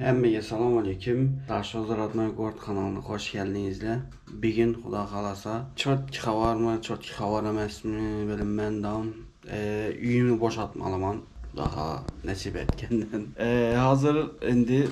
Hammaga assalomu alaykum. Daşoz Rodnoy Gorod kanalına hoş geldinizler. Bugün Xudo xalasa çotki xabarmı, çotki xabar emasmi bilinmən dam. Uyimni boşaltmalıman. Xudo xala nasib etgandan. Hazır indi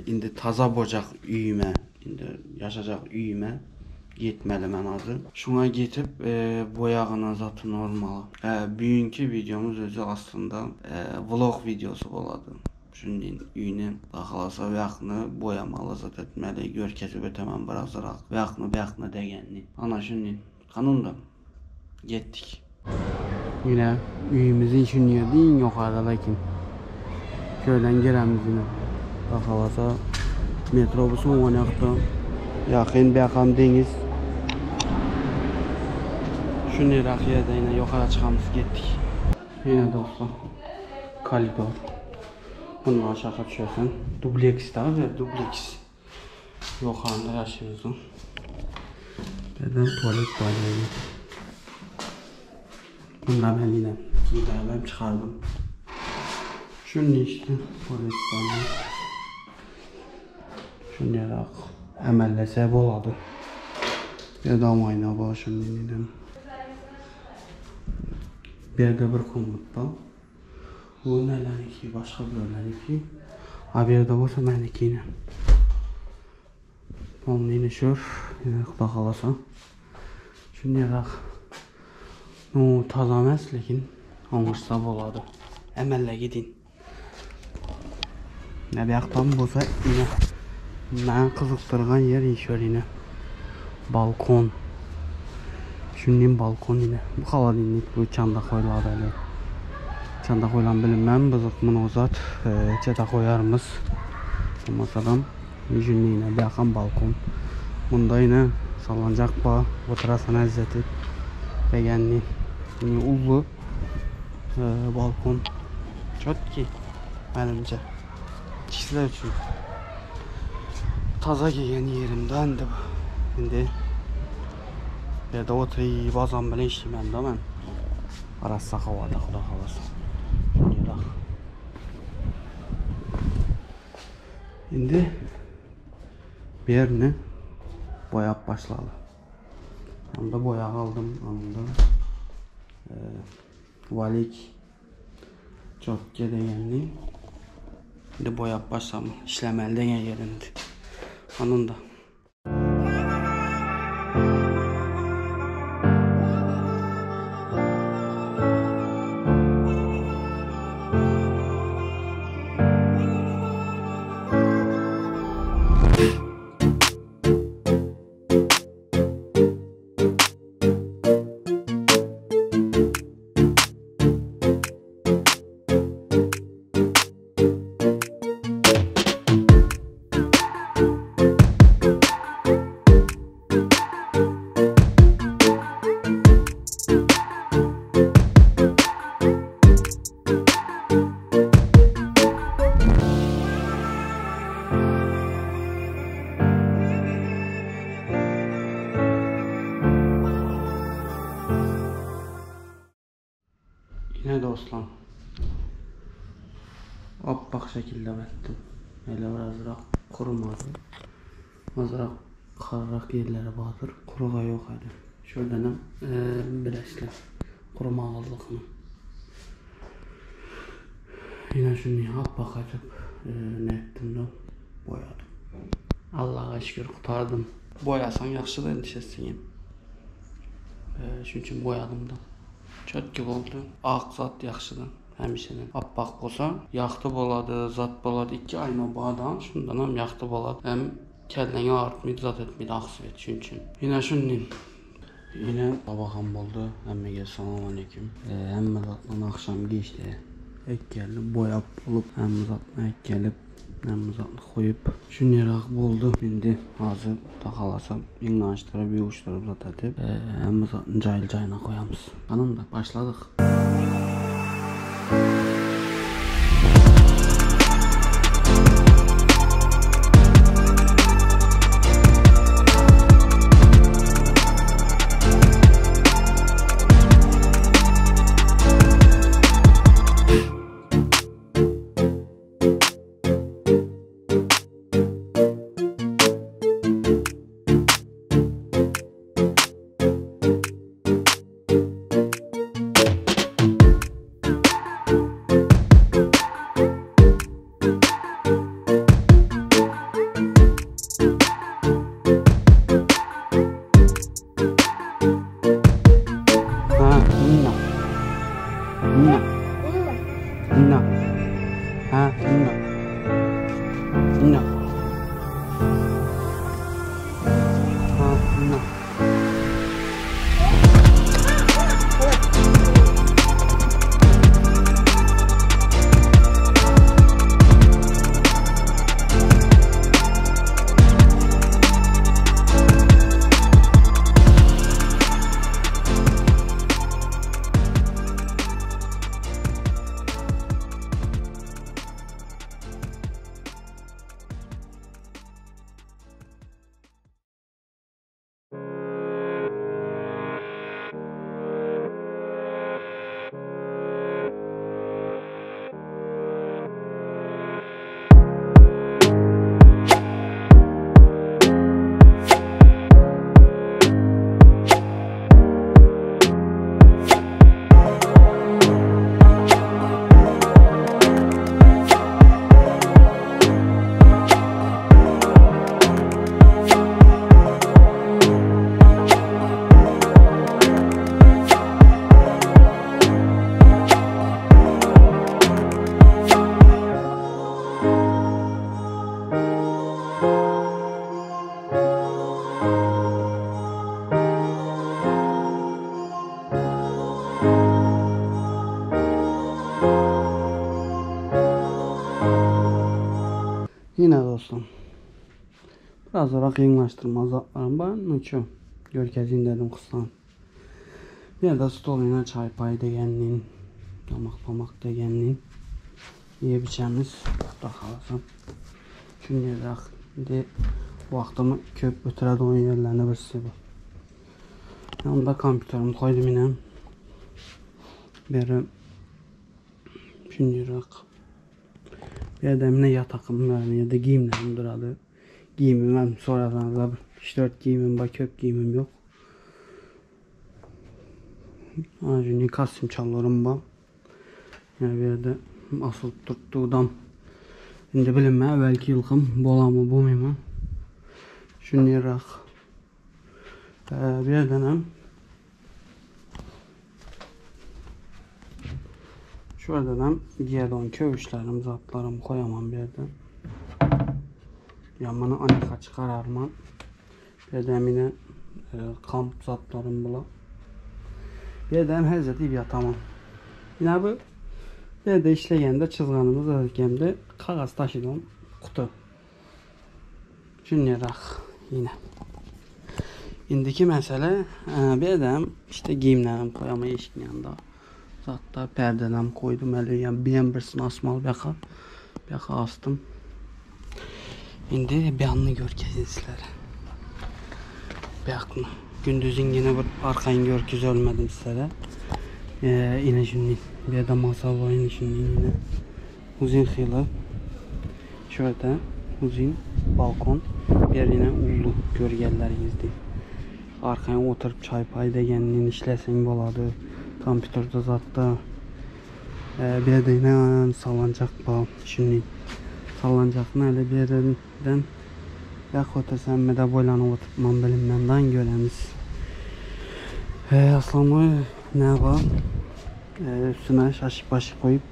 indi taza bocaq uyimə, indi yaşayacaq uyimə getməli mən hazır. Şuna getib boyağına zatı normal. Bugünkü videomuz özü aslında vlog videosu boladı. Şunun uyini xalasa vaqtını boyamalı zat etməli, görkəsi ötəmən birazraq. Vaqtını degənni. Ana şunun qanunda getdik. Yine uyimizin şunun yerdə yuxarıda lakin köydən girəmiz yine. Xalasa metrobusun oynaqda. Yaxın bəyaqam deniz. Şunun yerdə yine yuxarı çıxamız getdik. Yine dostlar koridor. Bundan aşağı düşersen dubleks daha ve dubleks yukarıda yaşıyoruz. Birden tuvalet banyoyu. Bundan ben yine giydirmem çıkardım. Şunun işte tuvalet banyo. Şunu yarak əməllese boladı. Bir dam ayna var şunun yine. Bir de bir komutda. Bu nələrinki, başqa birlərinki. Ha, bir də olsa məniki ilə. Onun yine şöf, yine Xudo xalasa. Şunu yaraq. No, taza emas, lekin anlaşsa boladı. Əməllə gedin. Nə bir yaxdan bolsa yine məni qızıqdırğan yer şöyle yine. Balkon. Şunun balkon yine. Bu xaladinlik bu çanda qoyuladı elə. Çanda qoyulan bilinməm, bızıqmın ozat, çədə qoyarmız. Masadan, yüzünü yine baxan balkon. Bunda yine sallancaq ba, oturasan əzzəti. Bəyənli, ullu balkon. Çox ki, mənimcə. Kişilər üçün. Taza giyən yerimdə indi bu. İndi, bir də oturayım, bazan belə işləyəm də mən. Arası havada, Xudo xalasa. İndi bir yerini boyab başladı. Onda boyağı aldım, onda valik çok gedəyənli. İndi boyab başladım, işləməli deyən yerindir. Onun da. Yine dostlar, appaq şəkildə bətdim. Elə birazraq qurumadı. Azraq qarraq yerləri vardır. Quruğa yox hələ. Şöylənəm biləsilə qurumağızlığını. Yine şunu appaq açıb nə etdim də boyadım. Allah'a şükür qurtardım. Boyasan yaxşıdır endişəsiyim. Şunun üçün boyadım da. Çok gibi oldu. Ağ zat yaxşıdır. Həmişədən. Appaq olsa yaxtı boladı, zat boladı. İki ayna bağdan şundan hem yaxtı boladı. Hem kəlləni ağrıtmaydı, zat etmeydi ağ svet şunun üçün. Yine şunun. Yine sabahım oldu. Həmməyə salam aleyküm. Həmmə zatla axşam geçdi. Ek gəldi, boyab olub. Həmmə zatla ek gəlib. Həmmə zatla qoyub. Şunun yaraq oldu. İndi hazır da xalasa yığnaşdırıb, yığışdırıb zat edib. Həmmə zatını cayıl cayına qoyamız. Hanım da başladıq. Yine. Ha, yine. Yine dostum. Biraz ora qıyınlaşdırma zatlarım var. Nuçu, görkezin dedim xuslan. Bir de stol yine çay pay degenliğin, damak pamak degenliğin. Yiyip içemiz. Daha çünkü indi vaxtımı köp ötürədi oyun yerlerine birisi bu. Yanında kompüterimi koydum yine. Beri şimdi bir de yine yatakım var, ya da giyimlerim duradı. Giyimim hem sonradan da 3-4 giyimim var, köp giyimim yok. Şimdi kostüm çallarım var. Yani bir de asıl tuttuğum indi bilinmə, əvvəlki yılxım bolamı, bu mı? Şunlayaraq. Bir dənəm şuradan giyədon kövüşlərim, zatlarım koyamam bir yerden. Yamanı anika çıkararman. Bir də yine kamp zatlarım bula. Bir də hər zət yatamam. Yine bu bir də işləyəndə çızğanımız öykəmdə kağız taşıdığım kutu. Şunlayaraq yine. İndiki məsələ bir də işte giyimlərim koyamam eşikin yanında. Hatta perdeden koydum elə, yəni bir birisini asmalı bir yaxa astım. İndi bir yanını görkezin sizlere. Bir yakını. Gündüzün yine bir arkayın görküz ölmedim sizlere. Yine şimdi bir de masa var yine şimdi yine. Uzun xeyli. Şöyle uzun balkon. Bir yine ulu görgəllərinizdir. Arkaya oturup çay pay degenliğini işləsən boladı. Kompüterde zatda bir de yine sallancaq var. Şimdi sallancaqını elə bir yerdən yaxud otursam mədə boylanıb oturtmam bilinməndən görəmiz. Aslanlı nə var? Üstünə şaşıq başıq koyup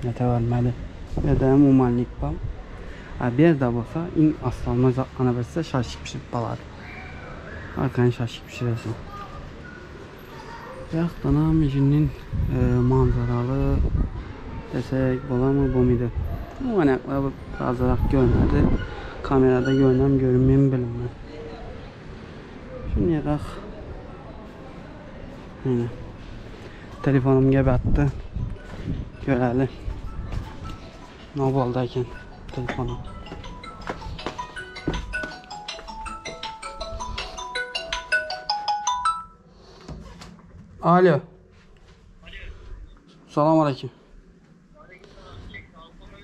nətə verməli. Bir də umallik var. Bir də bolsa in aslanlı zatlarına versə şaşıq pişirib baladı. Arkanı şaşıq pişirəsən. Yaxdan mecinin manzaralı desək bolamı bu muydu? Bu mənə azaraq görünmədi. Kamerada görünəm, görünməyim bilinmə. Şimdi yaqaq. Yine. Telefonum gəbətdi. Görəli. Nə oldu telefonum? Alo. Salam aleyküm.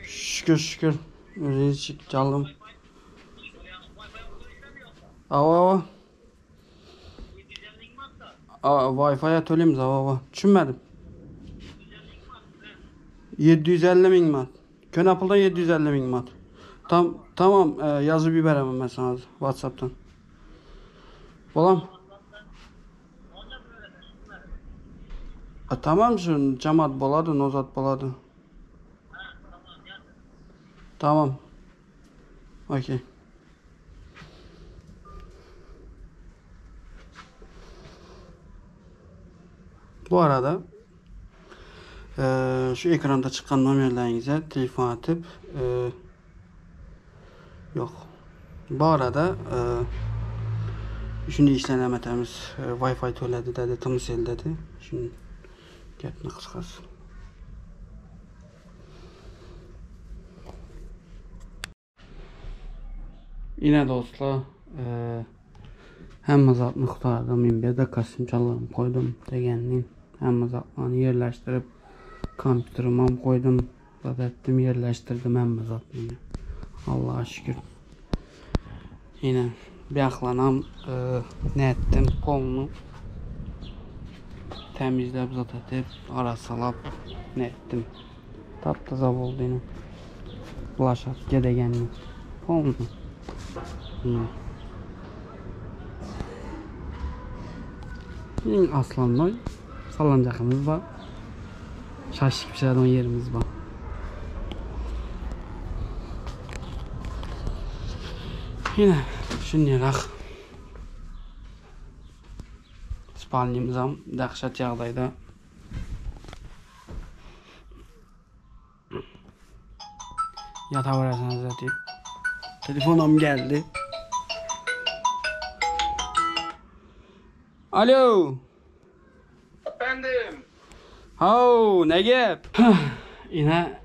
Şükür şükür. Özünüz çaldım. Ava ava. Wi-Fi'ye töleyim ava ava. Düşünmedim. 750 bin mat. Kön Apple'dan 750 bin mat. Tam, tamam yazı bir veremem ben sana WhatsApp'tan. Bolam. Tamam şu cemaat boladı, nozat boladı. Tamam. Okey. Bu arada şu ekranda çıkan nomerlerinize telefon atıp yok. Bu arada şunu işlenemətəmiz Wi-Fi tölədi dedi, Tmcell dedi. Şimdi gətini qısqası. Yine dostlar, həmmə zatını qurtardım. Bir də kostyum koydum degenini. Həmmə zatlarını yerləşdirib kompüterime koydum. Zat etdim, yerləşdirdim həmmə zatını. Allah'a şükür. Yine bir axlanam ne etdim, polunu təmizləyib zat edib, arasalab ne etdim. Taptaza oldu yine. Bulaşat gedəgənini. Polunu. Yine aslanlar salıncağımız var. Şaşık bir şeyden yerimiz var. Yine şunlayaraq spalnimiz ham dəhşət yağdayda. Yata verərsiniz deyib. Telefonum geldi. Alo. Efendim. How ne gep? Yine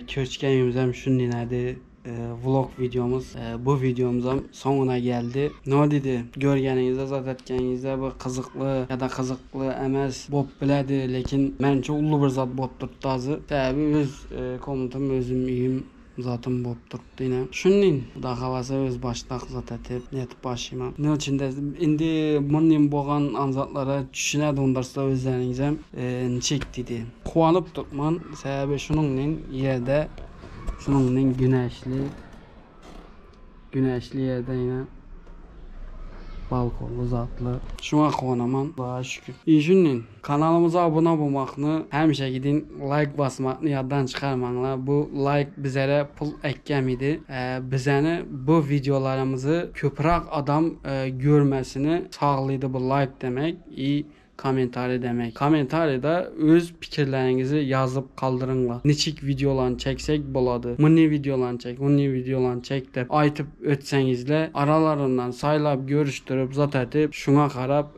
köçken şunun nədir? Vlog videomuz bu videomuzun sonuna geldi. Ne dedi? Görgəninizdə, zat etgəninizdə bu qızıqlı ya da qızıqlı emas bob bilədi, lekin məncə ulu bir zat bob turibdi hozir. Səbəbi öz komutum, özüm uyum zatım bob turibdi yine. Şunun Xudo xolasa öz başlaq zat etib, netib başlayman. Ne üçün də indi bunun bolğan anzatlara düşünədi ondarsa özlərinizə niçik dedi. Quvonib turibman. Səbəbi şunun yerdə şunun güneşli yerde yine balkonlu zatlı. Şuna quvanaman. Allah'a şükür. İyi kanalımıza abone olmaqını, həmişə gidin like basmaqını yaddan çıxarmaqla. Bu like bizlərə pul əkkəm idi. Bizəni bu videolarımızı köpüraq adam görməsini sağlaydı bu like demək. İyi komentari demək. Komentarida öz fikirlərinizi yazıb qaldırınlar. Neçik videolarını çəksək boladı. Mını videolarını çək, bunu videolarını çək deyib aytıb ötsənizlə aralarından saylab, görüşdürüb, zat edib, şuna qarab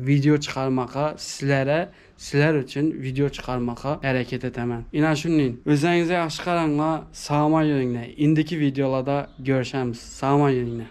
video çıxarmağa sizlər üçün video çıxarmağa hərəkət etəmən. İnan şunun, özünüzə yaxşı qaranlar, sağma yönünə. İndiki videolarda görüşəmiz. Sağma yönünə.